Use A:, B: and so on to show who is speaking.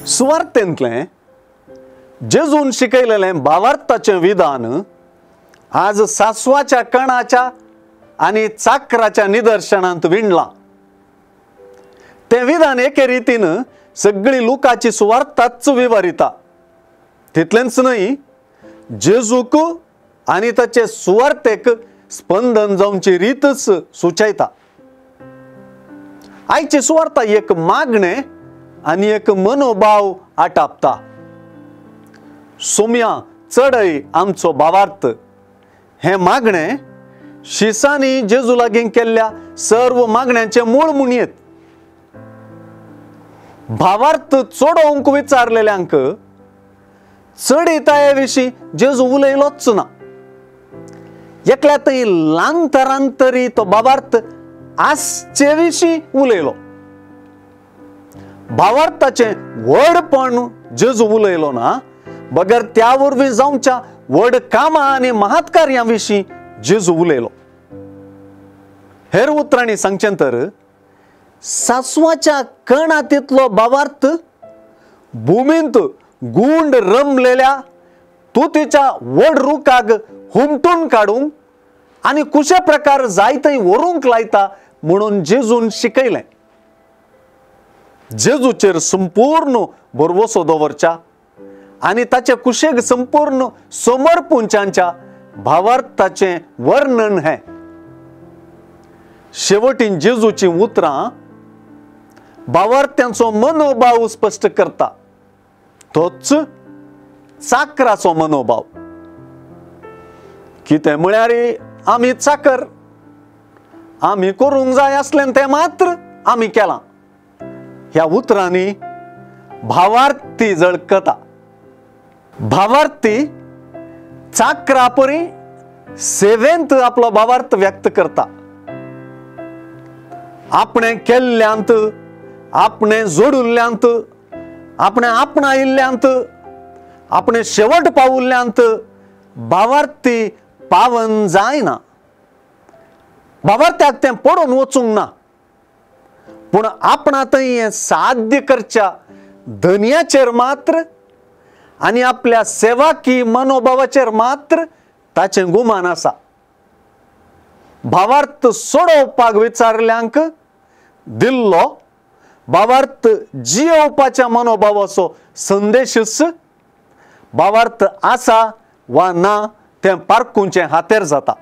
A: सुवार्थेंतलें जेजून शिकयलेलें भावार्थाचें विधान आज सासवाच्या कणाच्या आनी चाकराच्या निदर्शनांत विणलां. तें विधान एके रितीन सगळी लोकांची सुवार्थाच विवरिता. तितलेंच न्हय, जेजूक आनी ताचे सुवार्थेक स्पंदन जावची रीतच सुचयता. आयची सुवार्था एक मागणें आनी एक मनोभाव आटापता. सोम्या चडय आमचो भावार्थ हें मागणें शिसांनी जेजू लागीं केल्ल्या सर्व मागण्यांचें मूळ म्हणयेत. भावार्थ चडोवंक विचारलेल्यांक चडयताये विशीं जेजू उलयलोच ना. एकल्या थंय ल्हान तरान तरी तो भावार्थ आसचे विशीं उलयलो. भावार्थाचें व्हडपण जेजू उलयलो ना, बगर त्या वरवीं जावच्या व्हड कामां आनी महत्कार्यां विशीं जेजू उलयलो. हेर उतरांनी सांगचें तर सासवाच्या कणातींतलो भावार्थ भुमींत गुंड रमलेल्या तुतीच्या व्हड रुखाक हुमटून काडूंक आनी कुशे प्रकार जाय थंय व्हरूंक लायता म्हणून जेजून शिकयलें. जेजूचेर संपूर्ण भरवसो दवरच्या आनी ताचे कुशेक संपूर्ण समर्पूंच्या भावार्थाचें वर्णन हें. शेवटीन जेजूचीं उतरां भावार्थ्यांचो मनोभाव स्पश्ट करता, तोच चाकराचो मनोभाव. कितें म्हळ्यार आमी चाकर, आमी करूंक जाय आसलें तें मात्र आमी केलां. ह्या उतरांनी भावार्थी झळकता. भावार्थी चाकरा परी सेवेंत आपलो भावार्थ व्यक्त करता. आपणें केल्ल्यांत, आपणें जोडिल्ल्यांत, आपणें आपणायिल्ल्यांत, आपणें शेवट पावुल्ल्यांत भावार्थी पावन जायना. भावार्थ्याक तें पडून वचूंक ना, पूण आपणा थंय हें साध्य करच्या धनयाचेर मात्र आनी आपल्या सेवाकी मनोभावाचेर मात्र ताचें गुमान आसा. भावार्थ सोडोवपाक विचारल्यांक दिल्लो भावार्थ जियोवपाच्या मनोभावाचो संदेशूच भावार्थ आसा वा ना तें पारखुचें हातेर जाता.